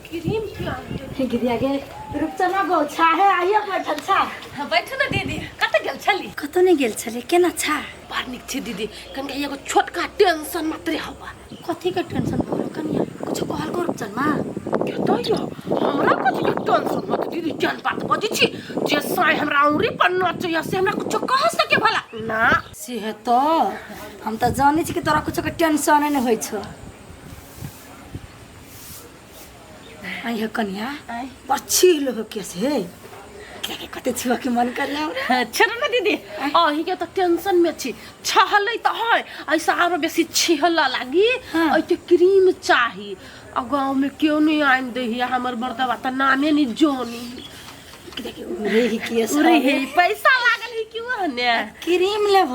Cream क्यों आनते? गिरिया के रुपचना गो छा है आइयो बैठल छा। हाँ, बैठू ना दीदी। कतऽ गेल छली? कतौ नहि गेल छलै। केना छा? बड़ नीक छै दीदी। कनिका एगो छोटका टेंशन मात्रे हवा। कथी के टेंशन बोलो कनिया? कुछ कहल को रुपचन माँ? कतऽ यो हमरा कथी के टेंशन होत दीदी? केहन बात बजै छी जे साँय हमरा औंरी पर नचैया से हमरा कुछो कह सके भला ना? से है तो हम तऽ जानै छी कि तोरा कुछो के टेंशन नहि होइ छौ। आई हे कनिया, बड़ छील हो केस हे के कते छुआ के मन कर हमरा। छोड़ू ना दीदी, अहीं के तऽ टेंशन में छी। छहलै तऽ है ऐसा आरो बेसी छिहला लागी। हाँ। ऐते क्रीम चाही आ गाँव में केओ नहीं आनि दै है। हमर मर्दबा तऽ नामे नहीं जोनी। देखी उरे ही केस उरे हे पैसा लागल है क्यों ने क्रीम लेब?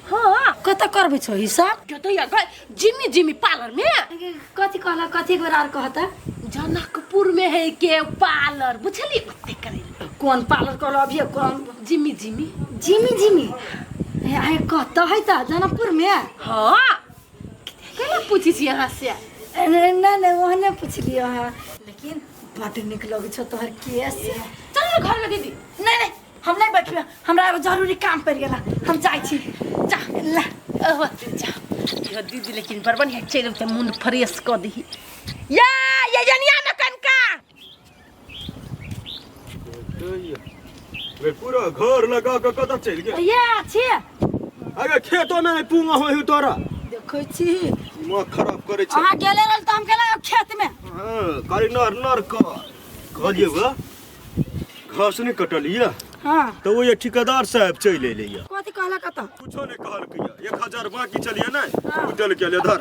हाँ। कत करबै छौ हिसाब? कतऽ या गए जिमी जिमी पार्लर में। कथी कहला? कथी एक बेर आर कहता? जनकपुर में है के पार्लर बुझली ओते करे। कोन पार्लर कहलो अभी? कोन? जिमी जिमी। जिमी जिमी हे आइ कत है त जनकपुर में? हाँ, केना पूछी छी अहाँ से? नहीं नहीं, ओहने पुछलियो हाँ, लेकिन बड नीक लगै छौ तोहर केस। चल ना घर में दीदी। नहीं नहीं, हम नहीं बैठबे, हमरा एगो जरूरी काम पड़ि गेला, हम जाइ छी। जा ला ओते जा। यो दीदी लेकिन बड़ बढ़िया चलि तऽ मूड फ्रेश कऽ दही। या ये जनिया न कनका वे पूरा घर लगा के कतऽ चलि गेल? ये छी। अगे खेतो में पूंगा होय हु तोरा। देखै छी। दिमाग खराब करै छै। अहाँ गेले रहल तऽ हम गेलै खेत में। हाँ, करी नर नर कर कहलियै वा घास नहि कटलियै। हाँ। तऽ ओ ये ठेकेदार साहब चलि एलैया। कथी कहलक तऽ? कुछो नहि कहलकैया। 1000 बाकी छलियै ने ओ देलकै। ले धर,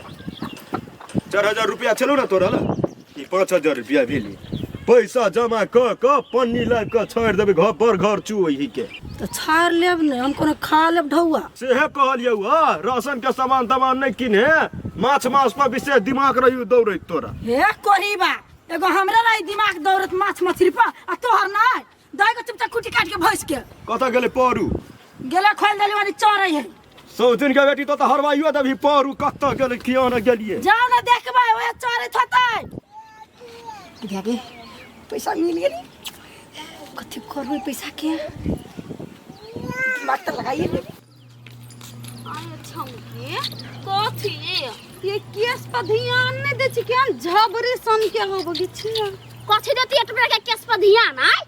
4000 रुपया छलौ ने तोरा लग, ई 5000 रुपया भेलै। पैसा जमा कऽ कऽ पन्नी लाबि कऽ छोड़ि देबै घर पर, घर चुओही के। तऽ छाड़ि लेब ने, हम कोनो खा लेब ढौआ? सेहे कहलियौ हँ, राशन के सामान तमान नहि किन्हे, माछ मांस पर विशेष दिमाग रहियो दौड़ैत तोरा। हे कोरीबा, एगो हमरा रही दिमाग दौड़त माछ मछली पर आ तोहर नहि? दाइ के चुपचाप कुटी काट के भैंस के। कतऽ गेलै परू? गेलै खोलि देली वाली चरै है। सौतिन के बेटी तो तऽ हरवाइयो देबही। परू कतऽ गेलै, किया ने गेलियै? जाओ ना देखबै, ओहे चरैत होतै। गे पैसा मिल गेलै, कथी करबै पैसा के? दिमाग तऽ लगाइए लेबै। कथी ये केस पर ध्यान नहीं दै छी? केहन झबरी सन के होबो छिया। कथी देती एतबे के केस पर ध्यान आय?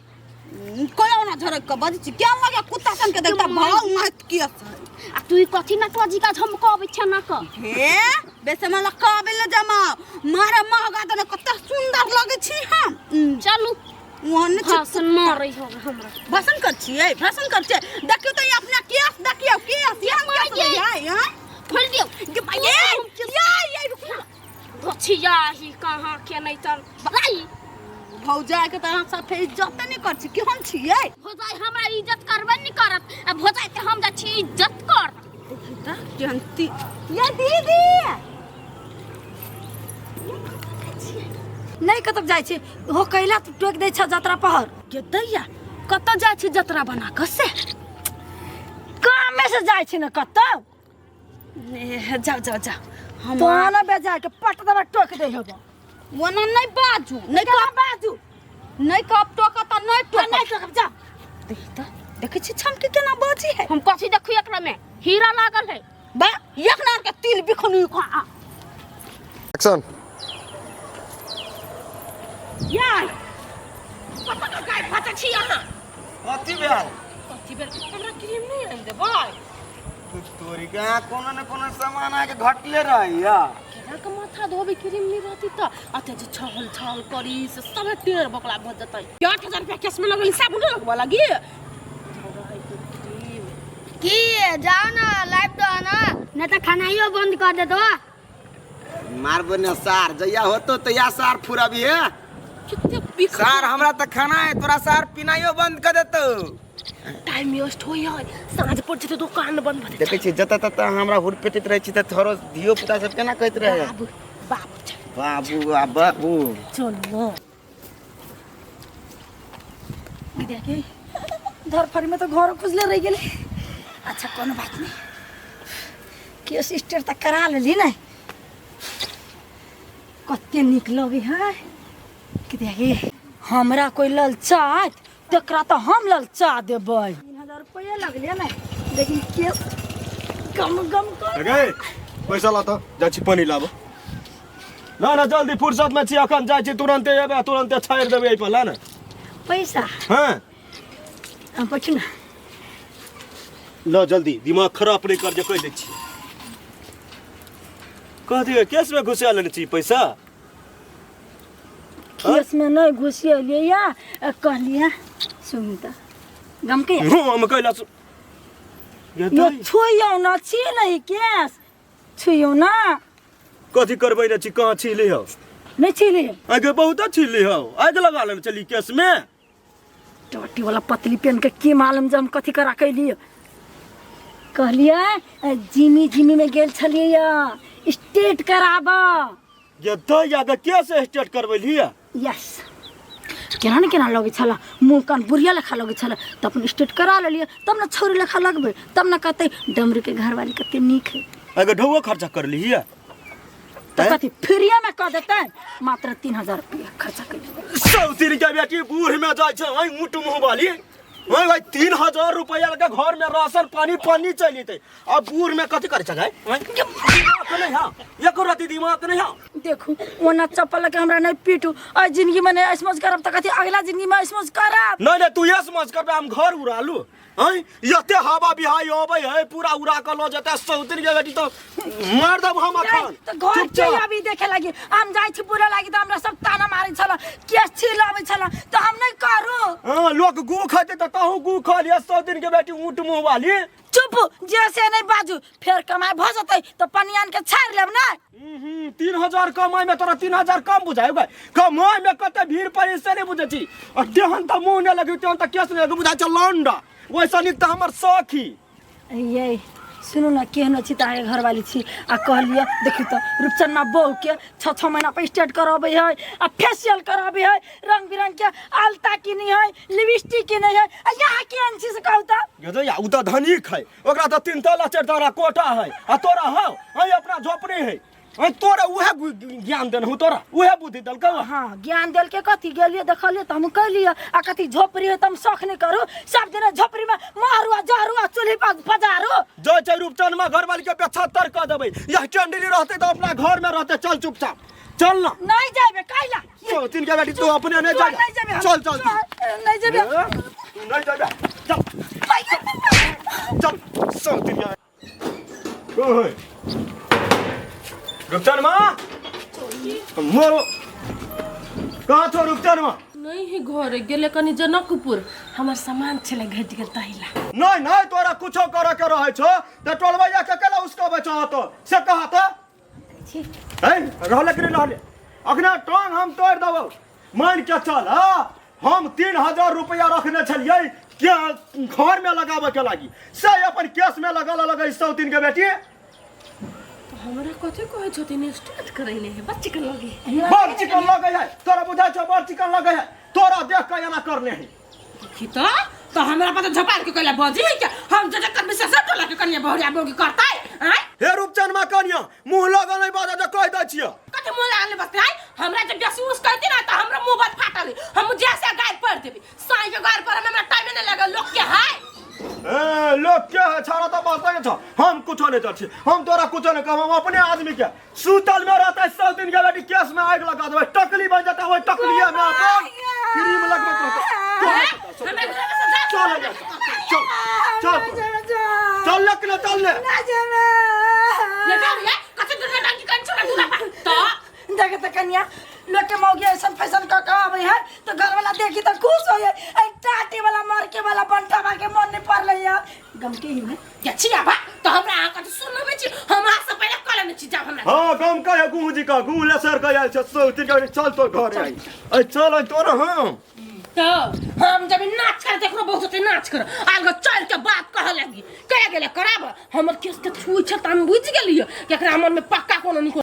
कोई ना झरक के बजै छी, केहन लगे कुत्ता सन के देखता भाव मत केस है। आ तू ई कथी ना कजी का झमकबै छै ना क? हे बेसे मला काबिल न जमा मारा महगा दने कते सुंदर लगे छी हम। चलू ओहन छी। भाषण मारै हो हमरा। भाषण कर छियै, भाषण कर छियै। देखियौ तऽ ई अपना केस देखियौ, केस केहन केस ये। है हैं? खोल दियौ। गे भाई, ये ये ये रुकू ना। गछिया ही कहाँ के नहीं चल भाई। भौजाई के तऽ अहाँ साथे इज्जत नहि कर छी, केहन छियै? भौजाई हमरा इज्जत करबे नहीं करत आ भौजाई के हम जाइ छी इज्जत कर। देखी तऽ केहन ती ये दीदी नहि कतऽ जाइ छी हो कैला तू टोकि दै छ जतरा पहर। गे दैया, कतऽ जाइ छी जतरा बना कऽ से? कामे से जाइ छी ने कतौ। ए, जाओ जाओ जाओ। हम तोरा ना बेजा के पट दबा टोकि दै हबो। ओना नहि बाजू, नहि केना कह बाजू? नहि कहब टोकऽ तऽ नहि तो टोकऽ। नहि टोकब, जा। देखी तऽ देखै छी छमकी केना बाजी है। हम कथी देखी? एकरा में हीरा लागल है। बा एक नार के तिल बिखनी खा। एक्शन। यार कतऽ के गाय भाजै छी अहाँ? कथी भेल? कथी भेल? हमरा क्रीम नहि आनि देबै? तोरी के यहाँ कोनो ने कोनो सामान अहाँके घटले रहैया। केना के माथा धोबै क्रीम नहि रहती तऽ? अते जे छहल छहल करी से सबे टेढ़ बकला भऽ जेतै। 8000 रुपया कैश में लगल साबुन लगबऽ लगी क्रीम। की जाओ ना लाइव दो ना, नहीं तो खानाइयो बंद कर दे दो। मारबो ने सार, जहिया होतो तहिया सार फुराबी है। कते बिख सार हमरा तऽ खाना है, तोरा सार पिनाइयो बंद कर देतौ। टाइम वेस्ट होई है, साँझ पड़ जेतै दुकान बंद भऽ जेतै। देखै छी जतऽ ततऽ हमरा हुरपेटैत रहै छी तऽ थोड़ो धियो पुता सब केना कहैत रहै? बाबू बाबू चल। बाबू आ बाबू। चल न। देखे धरफड़ी में तो घर खुजले रह गेलै। अच्छा कोनो बात नहीं, केस स्टेट तऽ करा लेली ने। कते नीक लगे है। कि देखी हमरा कोई ललचात तकरा तो हम ललचा देबै। 3000 रुपया लगले ने, लेकिन केस गम गम कर। गए पैसा ला त जाइ छी पानी लाब। ना ना जल्दी फुर्सत में छी, अखन जाइ छी तुरंते एबै तुरंते छाड़ि देबै एहि पर ला ने पैसा। हाँ हम पछु ना ल जल्दी, दिमाग खराब नहीं कर जे कहि दै छी। कह दियौ केस में घुसा लेने छी पैसा? केस में नहीं घुसियलियै या कहलियै सुन त गम के हम कैला यो छुइयौ न छी नहीं केस छुइयौ ना। कथी करबै ने छी, कहाँ छी लिहौ? नहीं छी ली आगे बहुत छी लिहौ, आग लगा लेने चली केस में। टोटी वाला पतली पेन के की मालूम जे हम कथी करा के लिए। कहलियै जिमी जिमी में गेल छलियै स्टेट कराब। ये दई आगे केस स्टेट करबै लिया? यस केना ने केना लगै छल, मुँह कान बुढ़िया लेखा लगै छल, तऽ अपन स्टेट करा लेलियै तब ने छौरी लेखा लगबै, तब ने कहतै डमरू के घरवाली कते नीक है। आगे ढौओ खर्चा कर लिया? तऽ कथी फ्रीए में कऽ देतै? मात्र 3000 रुपया खर्चा कर। सौतीन के बेटी बूढ़ में जाइ छै ओहि ऊँट मुँह वाली, ओहि भाई 3000 रुपया लगे घर में राशन पानी पानी चलि जेतै। आ बूढ़ में कथी करै छै गाय? दिमाग नहीं हाँ, एको रति दिमाग नहीं हाँ। देखू ओना चप्पल लगे हमरा नहीं पीटू, आ जिंदगी में नहीं ऐसमज करब तऽ कथी अगला जिंदगी में ऐसमज करब। नहीं नहीं तू ऐसमज करबे हम घर उड़ा लू। हैं यते हवा बिहाई अबै है पूरा उड़ा के ल जेतै सौतीन के बेटी तो मार देब हम अखन। तऽ घर के अभी देखे लागी हम जाइ छी पूरा लागी तऽ हमरा सब ताना मारै छल, केस छील अबै छल तऽ हम नहीं करू। हां लोक गू खैतै तऽ तहु गू खा लिअ सौतीन के बेटी ऊँट मुँह वाली। चुप जे से नहीं बाजू, फेर कमाई भऽ जेतै तऽ पनियान के छाड़ि लेब ना। 3000 कमाई में तोरा 3000 कम बुझाइ गै? कमाई में कते भीड़ पड़ी से नहीं बुझै छी। आ तेहन तऽ मुँह नहि लगी, तेहन तऽ केस नहि लगी, बुझाइ छै लौंडा। वैसा नीक तऽ हमर सखी। ये सुनू ना केहनो छी तऽ अहाँके घरवाली छी आ कहलियै देखियौ तऽ रूपचनमा बहू के 6-6 महीना पर स्टेट करबै है आ फेशियल करबै है, रंग बिरंग के अलता किनी है, लिपस्टिक किनै है, आ यहाँ केहन छी से कहू तऽ? ये दैया, उ तऽ धनिक है, ओकरा तऽ 3 तला 4 तला कोठा है आ तोरा हौ अइ अपना झोपड़ी है। अइ तोरा उहे ज्ञान देलहु, तोरा उहे बुद्धि देलकौ। हाँ ज्ञान देलकै कथी? गेलियै देखलियै तऽ हम कहलियै आ कथी झोपड़ी है तऽ हम शौख नहि करू, सब दिन झोपड़ी में मारू आ जहरू आ चूल्ही पर पजारू। जाइ छै रूपचनमा घरवाली के 75 कऽ देबै, यह चंडली रहतै तऽ अपना घर में रहतै। चल चुपचाप चल ना। नहीं जाबे कैला? तीन के बेटी तू अपने नहीं जाबे। नहीं जाबे। चल चल नहीं जाबे। तू नहीं जाबे। चल चल चल तीन के ओए रूपचनमा मोरो कहाँ छौ रूपचनमा? नहीं है घर गेले कनी जनकपुर, हमर सामान छले घटि गेल तहिला। नहीं नहीं तोरा कुछो करे के रहै छौ त टोलबैया के केला उसकबै छौ तो से कहा त है रहले कि नहीं रहले? अखना टांग हम तोड़ देबौ, मान के चल। हाँ हम 3000 रुपया रखने छलियै के घर में लगाबे के लागी, से अपन केस में लगल लगै सौतीन के बेटी। हमरा कथी कहै छथिन स्टार्ट करैने है बच्चे के लगे। बड़ चिकन लगे है तोरा, बुझाइ छौ बड़ चिकन लगे है तोरा, देख के एना करने है। देखी तो हमरा पर झपार के कहला बजी है क्या? हम जे जकर विशेष टोला के कनिया बहुरिया बोगी करतै आय? हे रूपचनमा कनिया मुंह लगल नहीं बाजा जे कहि दै छियै। कथी मुंह लागल बसते आय? हमरा जे बेसी उस कहती ना त हमरा मुंह बद फाटल, हम जैसे गाय पड़ देबी साई के गाय पर हमरा टाइम नहीं लगल लोक के हाय। ए लोक के है छाड़ा त बात नहीं छौ, हम कुछो नहीं छी, हम तोरा कुछो नहीं कहब, हम अपने आदमी के सुतल में रहतै 100 दिन के बेटी केस में आगि लगा देबै, टकली बन जेतै, ओहि टकलिया में अपन क्रीम लगबैत रहतै। हमरा घर में से जा। चल चल चल चल ले के चल ले। ले जा रे कथी दूर में डांगी कन छोड़ा दूरा पर तो देखे त कनिया लोग के मौगी ऐसन फैशन क के आबै है तो घर वाला देखी तो खुश हो जाए। ऐ टाटी वाला मरके वाला बंटा के मन नहीं पड़ले है गम के ही में के छिया बा तो हमरा अहाँ कथी सुनबै छी? हम अहाँ से पहिले कह लेने छी जाब हमरा। हाँ गम कहे गुह जी का गुह लेसर के आयल छै सौ दिन के चल तो घर आई ऐ चल ऐ तोरा। हाँ तो हम जब नाच कर देखरो बहुत होते नाच कर आगे चल के बात कह लगी कह गेले कराब हमर केस के छुई छै त हम बुझि गेलियै कि एकरा मन में पक्का कोनो निको।